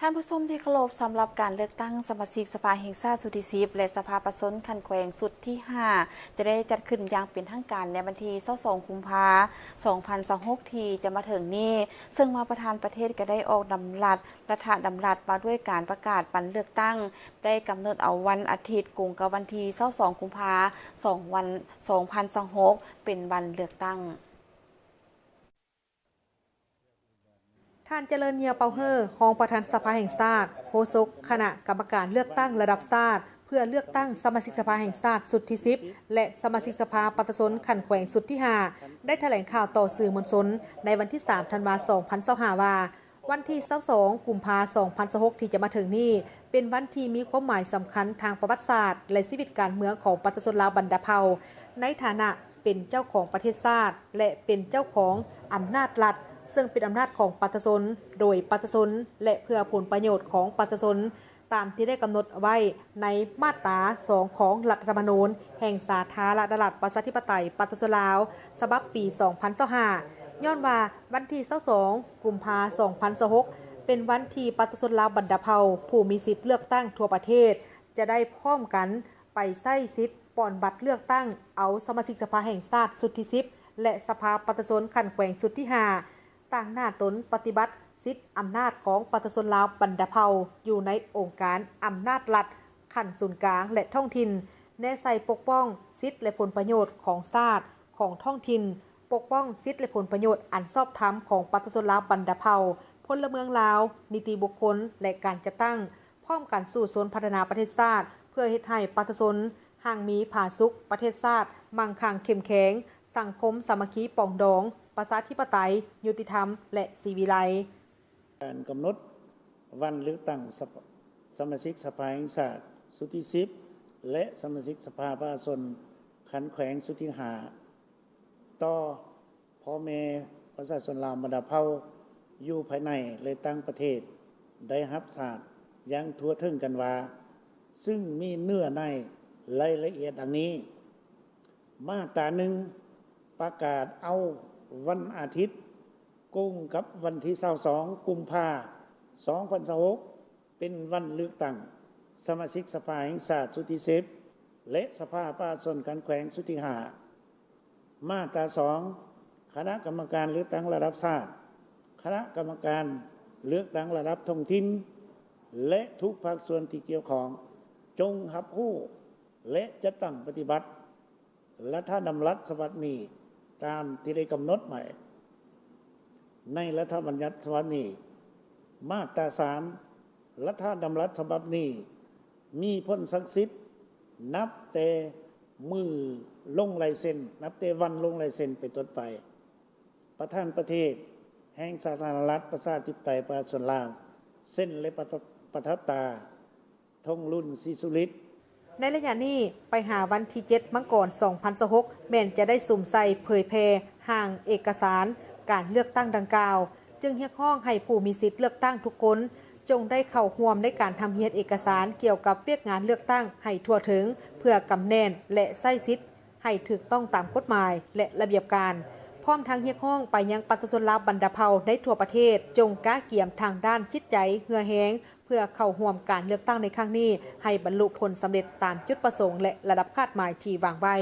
ທ່ານຜູ້ຊົມທີ່ເຄົາລົບ, ສຳລັບການເລືອກຕັ້ງສະມາຊິກສະພາແຫ່ງຊາດຊຸດທີສິບ ແລະ ສະພາປະຊາຊົນຂັ້ນແຂວງຊຸດທີຫ້າ ຈະໄດ້ຈັດຂຶ້ນຢ່າງເປັນທາງການໃນວັນທີຊາວສອງ ກຸມພາ ສອງພັນຊາວຫົກ ທີ່ຈະມາເຖິງນີ້, ເຊິ່ງວ່າປະທານປະເທດກໍໄດ້ອອກດຳລັດ, ລັດຖະດຳລັດວ່າດ້ວຍການປະກາດວັນເລືອກຕັ້ງ ໄດ້ກຳນົດເອົາວັນອາທິດກົງກັບວັນທີຊາວສອງ ກຸມພາ ສອງພັນຊາວຫົກ ເປັນວັນເລືອກຕັ້ງ. ທ່ານ ຈະເລີນ ເຫຍ່ຽວເປົາເຮີ ຮອງປະທານສະພາແຫ່ງຊາດ, ໂຄສົກຄະນະກຳມະການເລືອກຕັ້ງລະດັບຊາດ ເພື່ອເລືອກຕັ້ງສະມາຊິກສະພາແຫ່ງຊາດຊຸດທີສິບ ແລະ ສະມາຊິກສະພາປະຊາຊົນຂັ້ນແຂວງຊຸດທີຫ້າ ໄດ້ຖະແຫຼງຂ່າວຕໍ່ສື່ມວນຊົນໃນວັນທີສາມ ທັນວາ ສອງພັນຊາວຫ້າ ວ່າ ວັນທີຊາວສອງ ກຸມພາ ສອງພັນຊາວຫົກ ທີ່ຈະມາເຖິງນີ້ ເປັນວັນທີ່ມີຄວາມໝາຍສຳຄັນທາງປະຫວັດສາດ ແລະ ຊີວິດການເມືອງຂອງປະຊາຊົນລາວບັນດາເຜົ່າ ໃນຖານະເປັນເຈົ້າຂອງປະເທດຊາດ ແລະ ເປັນເຈົ້າຂອງອຳນາດລັດ, ເຊິ່ງເປັນອຳນາດຂອງປະຊາຊົນ, ໂດຍປະຊາຊົນ ແລະ ເພື່ອຜົນປະໂຫຍດຂອງປະຊາຊົນ, ຕາມທີ່ໄດ້ກຳນົດໄວ້ໃນມາດຕາສອງ ຂອງລັດຖະທຳມະນູນແຫ່ງສາທາລະນະລັດ ປະຊາທິປະໄຕ ປະຊາຊົນລາວ ສະບັບປີສອງພັນຊາວຫ້າ ຍ້ອນວ່າວັນທີຊາວສອງ ກຸມພາ ສອງພັນຊາວຫົກ ເປັນວັນທີ່ປະຊາຊົນລາວບັນດາເຜົ່າ ຜູ້ມີສິດເລືອກຕັ້ງທົ່ວປະເທດ ຈະໄດ້ພ້ອມກັນໄປໃຊ້ສິດປ່ອນບັດເລືອກຕັ້ງເອົາສະມາຊິກສະພາແຫ່ງຊາດຊຸດທີສິບ ແລະ ສະພາປະຊາຊົນຂັ້ນແຂວງຊຸດທີຫ້າ ຕາງໜ້າຕົນປະຕິບັດສິດອຳນາດຂອງປະຊາຊົນລາວບັນດາເຜົ່າ ຢູ່ໃນອົງການອຳນາດລັດຂັ້ນສູນກາງ ແລະ ທ້ອງຖິ່ນ, ແນໃສ່ປົກປ້ອງສິດ ແລະ ຜົນປະໂຫຍດຂອງຊາດ, ຂອງທ້ອງຖິ່ນ, ປົກປ້ອງສິດ ແລະ ຜົນປະໂຫຍດອັນຊອບທຳຂອງປະຊາຊົນລາວບັນດາເຜົ່າ, ພົນລະເມືອງລາວ, ນິຕິບຸກຄົນ ແລະ ການຈັດຕັ້ງ, ພ້ອມກັນສູ້ຊົນພັດທະນາປະເທດຊາດ ເພື່ອເຮັດໃຫ້ປະຊາຊົນຮັ່ງມີຜາສຸກ, ປະເທດຊາດມັ່ງຄັ່ງເຂັ້ມແຂງ, ສັງຄົມສາມັກຄີປອງດອງ, ປະຊາທິປະໄຕ, ຍຸຕິທຳ ແລະ ສີວິໄລ. ການກຳນົດວັນເລືອກຕັ້ງສະ ສະມາຊິກສະພາແຫ່ງຊາດຊຸດທີສິບ ແລະ ສະມາຊິກສະພາປະຊາຊົນຂັ້ນແຂວງຊຸດທີຫ້າ ຕໍ່ພໍ່ແມ່ປະຊາຊົນລາວບັນດາເຜົ່າ ຢູ່ພາຍໃນ ແລະ ຕ່າງປະເທດ ໄດ້ຮັບຊາບຢ່າງທົ່ວເຖິງກັນວ່າ ຊຶ່ງມີເນື້ອໃນລາຍລະອຽດດັ່ງນີ້. ມາດຕາໜຶ່ງ ປະກາດເອົາວັນອາທິດກົງກັບວັນທີຊາວສອງ ກຸມພາ ສອງພັນຊາວຫົກ ເປັນວັນເລືອກຕັ້ງສະມາຊິກສະພາແຫ່ງຊາດຊຸດທີສິບ ແລະ ສະພາປະຊາຊົນຂັ້ນແຂວງຊຸດທີຫ້າ. ມາດຕາສອງ ຄະນະກຳມະການເລືອກຕັ້ງລະດັບຊາດ, ຄະນະກຳມະການເລືອກຕັ້ງລະດັບທ້ອງຖິ່ນ ແລະ ທຸກພາກສ່ວນທີ່ກ່ຽວຂ້ອງ ຈົ່ງຮັບຮູ້ ແລະ ຈັດຕັ້ງປະຕິບັດ ລັດຖະດຳລັດສະບັບນີ້ ຕາມທີ່ໄດ້ກຳນົດໄວ້ໃນລັດຖະບັນຍັດສະບັບນີ້. ມາດຕາສາມ ລັດຖະດຳລັດສະບັບນີ້ ມີຜົນສັກສິດນັບແຕ່ມື້ລົງລາຍເຊັນ, ນັບແຕ່ວັນລົງລາຍເຊັນເປັນຕົ້ນໄປ. ປະທານປະເທດແຫ່ງສາທາລະນະລັດ ປະຊາທິປະໄຕ ປະຊາຊົນລາວ ເຊັນ ແລະ ປະທັບ ປະທັບຕາ ທອງລຸນ ສີສຸລິດ. ໃນໄລຍະນີ້ ໄປຫາວັນທີເຈັດ ມັງກອນ ສອງພັນຊາວຫົກ ແມ່ນຈະໄດ້ສຸມໃສ່ເຜີຍແຜ່ຮ່າງເອກະສານການເລືອກຕັ້ງດັ່ງກ່າວ, ຈຶ່ງຮຽກຮ້ອງໃຫ້ຜູ້ມີສິດເລືອກຕັ້ງທຸກຄົນ ຈົ່ງໄດ້ເຂົ້າຮ່ວມໃນການທຳຮຽນເອກະສານກ່ຽວກັບວຽກງານເລືອກຕັ້ງໃຫ້ທົ່ວເຖິງ ເພື່ອກຳແໜ້ນ ແລະ ໃຊ້ສິດໃຫ້ຖືກຕ້ອງຕາມກົດໝາຍ ແລະ ລະບຽບການ, ພ້ອມທັງຮຽກຮ້ອງໄປຍັງປະຊາຊົນລາວບັນດາເຜົ່າໃນທົ່ວປະເທດ ຈົ່ງກະກຽມທາງດ້ານຈິດໃຈເຫື່ອແຮງ ເພື່ອເຂົ້າຮ່ວມການເລືອກຕັ້ງໃນຄັ້ງນີ້ ໃຫ້ບັນລຸຜົນສຳເລັດຕາມຈຸດປະສົງ ແລະ ລະດັບຄາດໝາຍທີ່ວາງໄວ້.